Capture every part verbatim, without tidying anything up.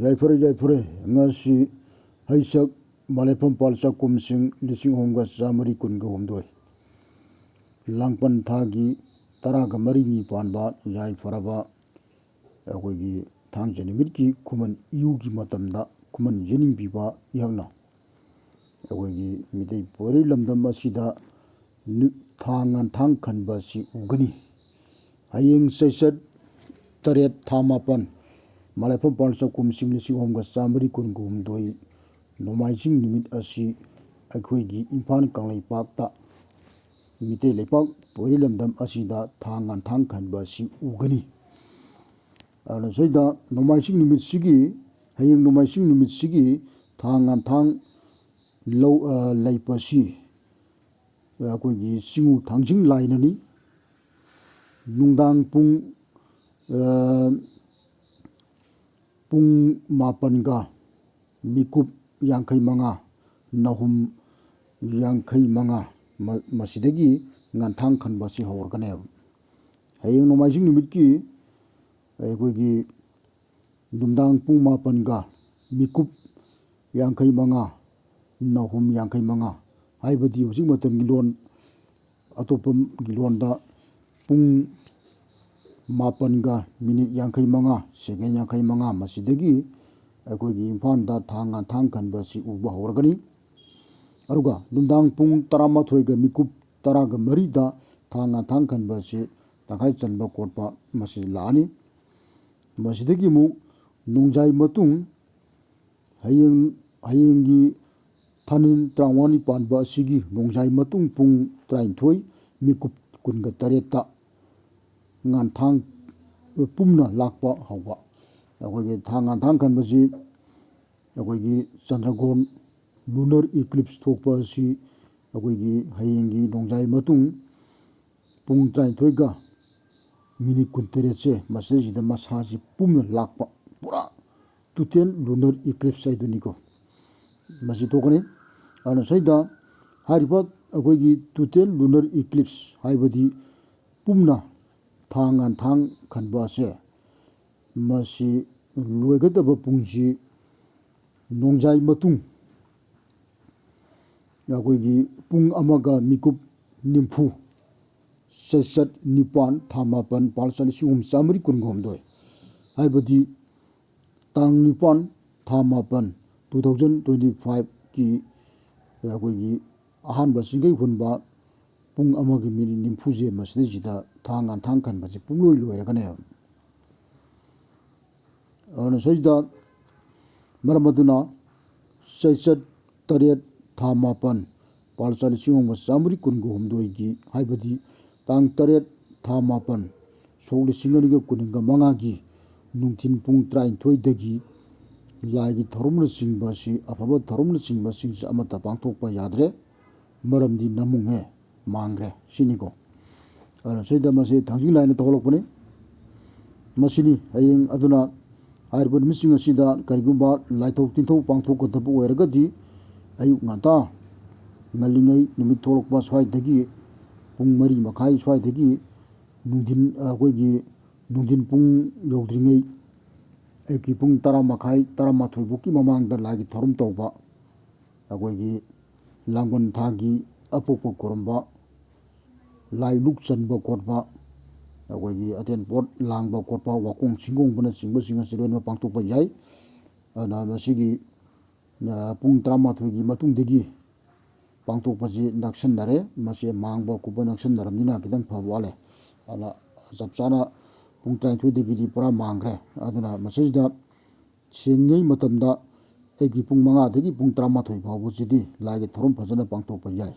ꯌꯥꯏꯐꯔꯦ, ꯌꯥꯏꯐꯔꯦ꯫ ꯉꯁꯤ ꯍꯩꯁꯛ ꯃꯂꯦꯐꯝ ꯄꯥꯜ ꯆꯥꯛꯀꯨꯝꯁꯤꯡ ꯂꯤꯁꯤꯡ ꯑꯍꯨꯝꯒ ꯆꯥꯃꯔꯤ ꯀꯨꯟꯒ ꯍꯨꯝꯗꯣꯏ, ꯂꯥꯡꯄꯟ ꯊꯥꯒꯤ ꯇꯔꯥꯒ ꯃꯔꯤꯅꯤ ꯄꯥꯟꯕ ꯌꯥꯏꯐꯔꯕ ꯑꯩꯈꯣꯏꯒꯤ ꯊꯥꯡꯖ ꯅꯨꯃꯤꯠꯀꯤ ꯈꯨꯃꯟ ꯏꯌꯨꯒꯤ ꯃꯇꯝꯗ ꯈꯨꯃꯟ ꯌꯦꯅꯤꯡꯕꯤꯕ ꯏꯍꯛꯅ ꯑꯩꯈꯣꯏꯒꯤ ꯃꯤꯇꯩ ꯄꯣꯏꯔꯩ ꯂꯝꯗꯝ ꯑꯁꯤꯗ ꯅꯨ-, ꯊꯥ ꯉꯥꯟꯊꯥꯡ ꯈꯟꯕ ꯑꯁꯤ ꯎꯒꯅꯤ꯫ ꯍꯌꯦꯡ ꯆꯩꯆꯠ ꯇꯔꯦꯠ, ꯊꯥ ꯃꯥꯄꯟ, ꯃꯂꯦꯐꯝ ꯄꯥꯜ ꯆꯥꯛꯀꯨꯝꯁꯤꯡ ꯂꯤꯁꯤꯡ ꯑꯍꯨꯝꯒ ꯆꯥꯃꯔꯤ ꯀꯨꯟꯒ ꯍꯨꯝꯗꯣꯏ, ꯅꯣꯡꯃꯥꯏꯖꯤꯡ ꯅꯨꯃꯤꯠ ꯑꯁꯤ ꯑꯩꯈꯣꯏꯒꯤ ꯏꯝꯐꯥꯜ ꯀꯪꯂꯩꯄꯥꯛꯇ ꯃꯤꯇꯩ ꯂꯩꯄꯥꯛ ꯄꯣꯏꯔꯩ ꯂꯝꯗꯝ ꯑꯁꯤꯗ ꯊꯥ ꯉꯥꯟꯊꯥꯡ ꯈꯟꯕ ꯑꯁꯤ ꯎꯒꯅꯤ꯫ ꯑꯗꯨꯅ ꯁꯤꯗ ꯅꯣꯡꯃꯥꯏꯖꯤꯡ ꯅꯨꯃꯤꯠꯁꯤꯒꯤ, ꯍꯌꯦꯡ ꯅꯣꯡꯃꯥꯏꯖꯤꯡ ꯅꯨꯃꯤꯠꯁꯤꯒꯤ ꯊꯥ ꯉꯥꯟꯊꯥꯡ ꯂꯧ, ꯑ, ꯂꯩꯄꯁꯤ ꯑꯩꯈꯣꯏꯒꯤ ꯆꯤꯡꯉꯨ ꯊꯥꯡꯖꯤꯡ ꯂꯥꯏꯅꯅꯤ꯫ ꯅꯨꯡꯗꯥꯡ ꯄꯨꯡ, ꯑ, ꯄꯨꯡ ꯃꯥꯄꯟꯒ ꯃꯤꯀꯨꯞ ꯌꯥꯡꯈꯩ ꯃꯉꯥ, ꯅꯍꯨꯝ ꯌꯥꯡꯈꯩ ꯃꯉꯥ, ꯃ-, ꯃꯁꯤꯗꯒꯤ ꯉꯥꯟꯊꯥꯡ ꯈꯟꯕ ꯑꯁꯤ ꯍꯧꯔꯛꯀꯅꯦꯕ꯫ ꯍꯌꯦꯡ ꯅꯣꯡꯃꯥꯏꯖꯤꯡ ꯅꯨꯃꯤꯠꯀꯤ ꯑꯩꯈꯣꯏꯒꯤ ꯅꯨꯡꯗꯥꯡ ꯄꯨꯡ ꯃꯥꯄꯟꯒ ꯃꯤꯀꯨꯞ ꯌꯥꯡꯈꯩ ꯃꯉꯥ, ꯅꯍꯨꯝ ꯌꯥꯡꯈꯩ ꯃꯉꯥ, ꯍꯥꯏꯕꯗꯤ ꯍꯧꯖꯤꯛ ꯃꯇꯝꯒꯤ ꯂꯣꯟ, ꯑꯇꯣꯞꯄꯒꯤ ꯂꯣꯟꯗ ꯄꯨꯡ ꯃꯥꯄꯟꯒ ꯃꯤꯅꯤꯠ ꯌꯥꯡꯈꯩ ꯃꯉꯥ, ꯁꯦꯀꯦꯟ ꯌꯥꯡꯈꯩ ꯃꯉꯥ, ꯃꯁꯤꯗꯒꯤ ꯑꯩꯈꯣꯏꯒꯤ ꯏꯝꯐꯥꯜꯗ ꯊꯥ ꯉꯥꯟꯊꯥꯡ ꯈꯟꯕ ꯑꯁꯤ ꯎꯕ ꯍꯧꯔꯒꯅꯤ꯫ ꯑꯗꯨꯒ ꯅꯨꯡꯗꯥꯡ ꯄꯨꯡ ꯇꯔꯥꯃꯥꯊꯣꯏꯒ ꯃꯤꯀꯨꯞ ꯇꯔꯥꯒ ꯃꯔꯤꯗ ꯊꯥ ꯉꯥꯟꯊꯥꯡ ꯈꯟꯕ ꯑꯁꯤ ꯇꯪꯈꯥꯏ ꯆꯟꯕ ꯈꯣꯠꯄ ꯃꯁꯤ ꯂꯥꯛꯑꯅꯤ꯫ ꯃꯁꯤꯗꯒꯤ ꯑꯃꯨꯛ ꯅꯣꯡꯖꯥꯏ ꯃꯇꯨꯡ, ꯍꯌꯦꯡ, ꯍꯌꯦꯡꯒꯤ ꯊꯥꯅꯤꯜ ꯇꯔꯥꯃꯉꯥꯅꯤ ꯄꯥꯟꯕ ꯑꯁꯤꯒꯤ ꯅꯣꯡꯖꯥꯏ ꯃꯇꯨꯡ ꯄꯨꯡ ꯇꯔꯥꯅꯤꯊꯣꯏ ꯃꯤꯀꯨꯞ ꯀꯨꯟꯒ ꯇꯔꯦꯠꯇ ꯉꯥꯟꯊꯥꯡ ꯄꯨꯝꯅ ꯂꯥꯛꯄ ꯍꯧꯕ꯫ ꯑꯩꯈꯣꯏꯒꯤ ꯊꯥ ꯉꯥꯟꯊꯥꯡ ꯈꯟꯕꯁꯤ ꯑꯩꯈꯣꯏꯒꯤ ꯆꯟꯗ꯭ꯔꯒ꯭ꯔꯍꯣꯟ, lunar eclipse, ꯊꯣꯛꯄ ꯑꯁꯤ ꯑꯩꯈꯣꯏꯒꯤ ꯍꯌꯦꯡꯒꯤ ꯅꯣꯡꯖꯥꯏ ꯃꯇꯨꯡ ꯄꯨꯡ ꯇꯔꯥꯅꯤꯊꯣꯏꯒ ꯃꯤꯅꯤꯠ ꯀꯨꯟꯇꯔꯦꯠꯁꯦ ꯃꯁꯤꯗꯩꯁꯤꯗ ꯃꯁꯥꯁꯤ ꯄꯨꯝꯅ ꯂꯥꯛꯄ, ꯄꯨꯔꯥ total lunar eclipse ꯍꯥꯏꯗꯨꯅꯤꯀꯣ꯫ ꯃꯁꯤ ꯊꯣꯛꯀꯅꯤ꯫ ꯑꯗꯨꯅ ꯁꯤꯗ ꯍꯥꯏꯔꯤꯕ ꯑꯩꯈꯣꯏꯒꯤ total lunar eclipse ꯍꯥꯏꯕꯗꯤ ꯄꯨꯝꯅ ꯊꯥ ꯉꯥꯟꯊꯥꯡ ꯈꯟꯕ ꯑꯁꯦ, ꯃꯁꯤ ꯂꯣꯏꯒꯗꯕ ꯄꯨꯡꯁꯤ ꯅꯣꯡꯖꯥꯏ ꯃꯇꯨꯡ ꯑꯩꯈꯣꯏꯒꯤ ꯄꯨꯡ ꯑꯃꯒ ꯃꯤꯀꯨꯞ ꯅꯤꯐꯨ, ꯆꯩꯆꯠ ꯅꯤꯄꯥꯟ, ꯊꯥ ꯃꯥꯄꯟ, ꯄꯥꯜ ꯆꯍꯤ ꯂꯤꯁꯤꯡ ꯑꯍꯨꯝ ꯆꯥꯃꯔꯤ ꯀꯨꯟꯒ ꯍꯨꯝꯗꯣꯏ, ꯍꯥꯏꯕꯗꯤ ꯇꯥꯡ ꯅꯤꯄꯥꯟ, ꯊꯥ ꯃꯥꯄꯟ, two thousand twenty fiveꯀꯤ ꯑꯩꯈꯣꯏꯒꯤ ꯑꯍꯥꯟꯕ ꯆꯤꯡꯒꯩ ꯍꯨꯟꯕ ꯄꯨꯡ ꯑꯃꯒꯤ ꯃꯤꯅꯤꯠ ꯅꯤꯐꯨꯁꯦ ꯃꯁꯤꯗꯩꯁꯤꯗ ꯊꯥꯡ ꯉꯥꯟꯊꯥꯡ ꯈꯟꯕꯁꯦ ꯄꯨꯡꯂꯣꯏ ꯂꯣꯏꯔꯒꯅꯦꯕ꯫ ꯑꯗꯨꯅ ꯁꯤꯗꯩꯁꯤꯗ ꯃꯔꯝ ꯑꯗꯨꯅ ꯆꯩꯆꯠ ꯇꯔꯦꯠ, ꯊꯥ ꯃꯥꯄꯟ, ꯄꯥꯜ ꯆꯍꯤ ꯂꯤꯁꯤꯡ ꯑꯃꯒ ꯆꯥꯃꯔꯤ ꯀꯨꯟꯒ ꯍꯨꯝꯗꯣꯏꯒꯤ, ꯍꯥꯏꯕꯗꯤ ꯇꯥꯡ ꯇꯔꯦꯠ, ꯊꯥ ꯃꯥꯄꯟ, ꯁꯣꯛ ꯂꯤꯁꯤꯡ ꯑꯅꯤꯒ ꯀꯨꯟꯒ ꯃꯉꯥꯒꯤ ꯅꯨꯡꯊꯤꯟ ꯄꯨꯡ ꯇꯔꯥꯅꯤꯊꯣꯏꯗꯒꯤ ꯂꯥꯏꯒꯤ ꯊꯧꯔꯝꯅꯆꯤꯡꯕ ꯑꯁꯤ, ꯑꯐꯕ ꯊꯧꯔꯝꯅꯆꯤꯡꯕꯁꯤꯡꯁꯤ ꯑꯃꯠꯇ ꯄꯥꯡꯊꯣꯛꯄ ꯌꯥꯗ꯭ꯔꯦ꯫ ꯃꯔꯝꯗꯤ ꯅꯃꯨꯡꯉꯦ, ꯃꯥꯡꯈ꯭ꯔꯦ ꯁꯤꯅꯤꯀꯣ꯫ ꯑꯗꯨꯅ ꯁꯤꯗ ꯃꯁꯤ ꯊꯥꯡꯖꯤꯡ ꯂꯥꯏꯅ ꯇꯧꯍꯜꯂꯛꯄꯅꯤ꯫ ꯃꯁꯤꯅꯤ ꯍꯌꯦꯡ ꯑꯗꯨꯅ ꯍꯥꯏꯔꯤꯕ ꯅꯨꯃꯤꯠꯁꯤꯡ ꯑꯁꯤꯗ ꯀꯔꯤꯒꯨꯝꯕ ꯂꯥꯏꯊꯣꯛ ꯇꯤꯟꯊꯧ ꯄꯥꯡꯊꯣꯛꯀꯗꯕ ꯑꯣꯏꯔꯒꯗꯤ, ꯑꯌꯨꯛ ꯉꯟꯇꯥ ꯉꯜꯂꯤꯉꯩ ꯅꯨꯃꯤꯠ ꯊꯣꯛꯂꯛꯄ ꯁ꯭ꯋꯥꯏꯗꯒꯤ, ꯄꯨꯡ ꯃꯔꯤ ꯃꯈꯥꯏ ꯁ꯭ꯋꯥꯏꯗꯒꯤ ꯅꯨꯡꯊꯤꯟ, ꯑꯩꯈꯣꯏꯒꯤ ꯅꯨꯡꯊꯤꯟ ꯄꯨꯡ ꯌꯧꯗ꯭ꯔꯤꯉꯩ, ꯑꯌꯨꯛꯀꯤ ꯄꯨꯡ ꯇꯔꯥ ꯃꯈꯥꯏ, ꯇꯔꯥꯃꯥꯊꯣꯏ ꯐꯥꯎꯀꯤ ꯃꯃꯥꯡꯗ ꯂꯥꯏꯒꯤ ꯊꯧꯔꯝ ꯇꯧꯕ, ꯑꯩꯈꯣꯏꯒꯤ ꯂꯥꯡꯕꯟ ꯊꯥꯒꯤ ꯑꯄꯣꯛꯄ ꯈꯨꯔꯨꯝꯕ, ꯂꯥꯏ ꯂꯨꯛ ꯆꯟꯕ ꯈꯣꯠꯄ, ꯑꯩꯈꯣꯏꯒꯤ ꯑꯇꯦꯟ ꯄꯣꯠ ꯂꯥꯡꯕ ꯈꯣꯠꯄ, ꯋꯥꯀꯣꯡ ꯁꯤꯡꯒꯣꯡꯕꯅꯆꯤꯡꯕꯁꯤꯡ ꯑꯁꯤ ꯂꯣꯏꯅꯃꯛ ꯄꯥꯡꯊꯣꯛꯄ ꯌꯥꯏ꯫ ꯑꯗꯨꯅ ꯃꯁꯤꯒꯤ, ꯑ, ꯄꯨꯡ ꯇꯔꯥꯃꯥꯊꯣꯏꯒꯤ ꯃꯇꯨꯡꯗꯒꯤ ꯄꯥꯡꯊꯣꯛꯄꯁꯤ ꯅꯛꯁꯟꯅꯔꯦ꯫ ꯃꯁꯤ ꯃꯥꯡꯕ ꯈꯣꯠꯄ ꯅꯛꯁꯟꯅꯔꯕꯅꯤꯅ ꯈꯤꯇꯪ ꯐꯕ ꯋꯥꯠꯂꯦ꯫ ꯑꯗꯨꯅ ꯆꯞ ꯆꯥꯅ ꯄꯨꯡ ꯇꯔꯥꯅꯤꯊꯣꯏꯗꯒꯤꯗꯤ ꯄꯨꯔꯥ ꯃꯥꯡꯈ꯭ꯔꯦ꯫ ꯑꯗꯨꯅ ꯃꯁꯤꯗ ꯁꯦꯡꯉꯤꯉꯩ ꯃꯇꯝꯗ ꯑꯩꯒꯤ ꯄꯨꯡ ꯃꯉꯥꯗꯒꯤ ꯄꯨꯡ ꯇꯔꯥꯃꯥꯊꯣꯏ ꯐꯥꯎꯕꯁꯤꯗꯤ ꯂꯥꯏꯒꯤ ꯊꯧꯔꯝ ꯐꯖꯅ ꯄꯥꯡꯊꯣꯛꯄ ꯌꯥꯏ꯫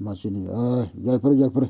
ꯃꯁꯤꯅꯤ꯫ ꯑ, ꯌꯥꯏꯐꯔꯦ, ꯌꯥꯏꯐꯔꯦ꯫